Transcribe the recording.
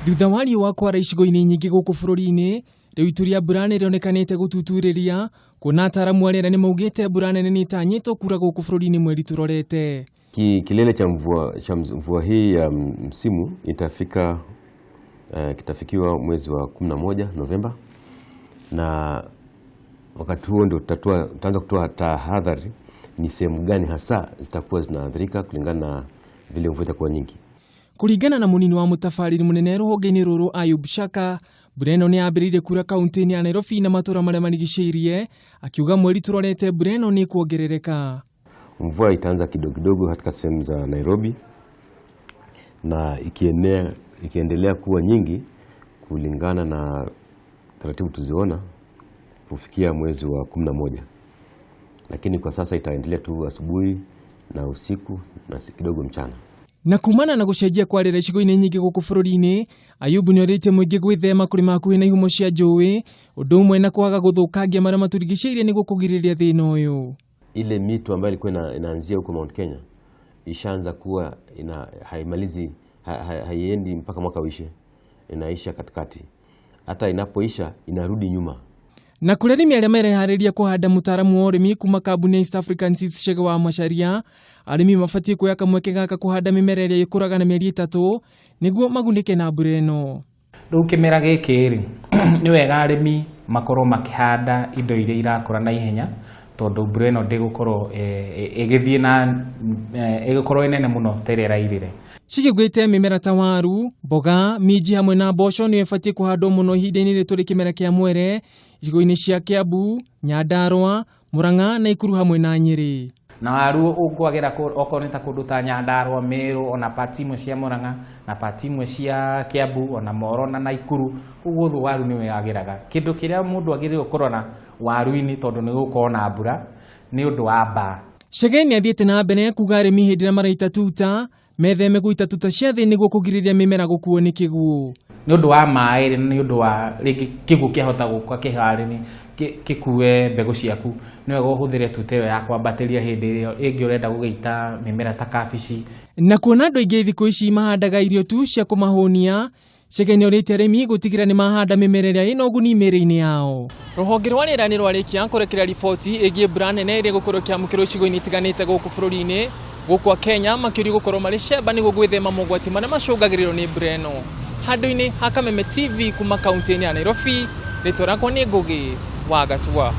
Thutha wa riũa kwara icigo-inĩ nyingĩ gũkũ bũrũri-inĩ, rĩu itu rĩa mbura nĩ rĩonekanĩte gũtuturĩria, kuona ataaramu a rĩera nĩ maugĩte mbura nene nĩ ĩtanyĩtwo kura gũkũ bũrũri-inĩ mweri tũrorete. Kilele cha mvua hii ya msimu itafika kitafikiwa mwezi wa 11 Novemba, na wakati huo ndio tutaanza kutoa tahadhari ni sehemu gani hasa zitakuwa zinaathirika kulingana na vile mvua itakuwa nyingi. Kũringana na mũnini wa mũtabarĩri mũnene rũhonge-inĩ rũrũ Ayub Shaka, mbura ĩno nĩ yambĩrĩirie kura kaunti-inĩ ya Nairobi na matũra marĩa marigicĩirie, akiuga mweri tũrorete mbura ĩno nĩ ĩkuongerereka. Mvua itaanza kidogo kidogo katika sehemu za Nairobi na ikiendelea kuwa nyingi kulingana na taratibu tuziona kufikia mwezi wa 11, lakini kwa sasa itaendelea tu asubuhi na usiku na kidogo mchana. Na kumana na gũcenjia kwa rĩera icigo-inĩ nyingĩ gũkũ bũrũri-inĩ, Ayubu nĩ orĩtie mũingĩ gwĩthema kũrĩma hakuhĩ na ihumo cia njũĩ, ũndũ ũmwe na kwaga gũthũkangia marĩa matũrigicĩirie nĩguo kũgirĩrĩria thĩna ũyũ. Ile mito ambayo ilikuwa inaanzia huko Mount Kenya ishaanza kuwa haimalizi haiendi mpaka mwaka uishe, inaisha katikati. Hata inapoisha inarudi nyuma. Na kũrĩ arĩmi arĩa mareharĩria kũhanda, mũtaaramu wa ũrĩmi kuma kambuni ya East African Seeds Chege wa Macharia, arĩmi mabatiĩ kuoya kamweke gaka kũhanda mĩmera ĩrĩa ĩkũraga na mĩeri 3 nĩguo magunĩke na mbura ĩno. Rĩu kĩmera gĩkĩ rĩ, nĩ wega arĩmi makorwo makĩhanda indo iria irakũra na ihenya, tondũ mbura ĩno ndĩgũkorwo ĩgĩthiĩ na ĩgũkorwo ĩ nene mũno ta ĩrĩa ĩrairire. Cigĩgwĩte mĩmera ta waru, mboga, minji hamwe na mboco nĩyo ĩbatiĩ kũhandwo mũno ihinda-inĩ rĩrĩ tũrĩ kĩmera kĩa mwere icigo-inĩ cia Kiambu, Nyandarua, Murang'a, Naikuru hamwe na Nyĩrĩ. Na waru ũngwagĩra okorwo nĩ ta kũndũ ta Nyandarua, Meru, ona part imwe cia Murang'a na part imwe cia Kiambu, ona Moro na Naikuru, koguo ũguo waru nĩwe yagĩraga. Kĩndũ kĩrĩa mũndũ agĩrĩirwo kũrora waru-inĩ, tondũ nĩ gũkorwo na mbura, nĩ ũndũ wa mbaa. Chege nĩ athiĩte na mbere kuga arĩmi hĩndĩ ĩrĩa maraita tuta metheme gũita tuta cia thĩ nĩguo kũgirĩrĩria mĩmera gũkuo nĩ kĩguũ. Nĩ ũndũ wa maĩ rĩ, nĩ ũndũ wa rĩngĩ kĩguũ kĩahota gũka kĩharĩni gĩkue mbegũ ciaku, nĩ wega ũhũthĩre tuta ĩyo ya kwambatĩria hĩndĩ ĩrĩa ĩngĩ ũrenda gũgĩita mĩmera ta kabici. Na kuona andũ aingĩ thikũ ici mahandaga irio tu cia kũmahũnia, Chege nĩ orĩtie arĩmi gũtigĩrĩra nĩ mahanda mĩmera ĩrĩa ĩna ũguni mĩĩrĩ-inĩ yao. Rũhonge rwa rĩera nĩ rwarĩkia kũrekereria riboti ĩgiĩ mbura nene ĩrĩa ĩgũkorwo ĩkĩamũkĩrwo icigo-inĩ itiganĩte gũkũ bũrũri-inĩ. Gũkũ Kenya makĩũrio gũkorwo marĩ cemba nĩguo gwĩthema mogwati marĩa macũngagĩrĩrio nĩ mbura ĩno. Handũ-inĩ ha Kameme TV kuma kaunti-inĩ ya Nairobi, rĩtwa rĩakwa nĩ Ngũgĩ wa Gatua.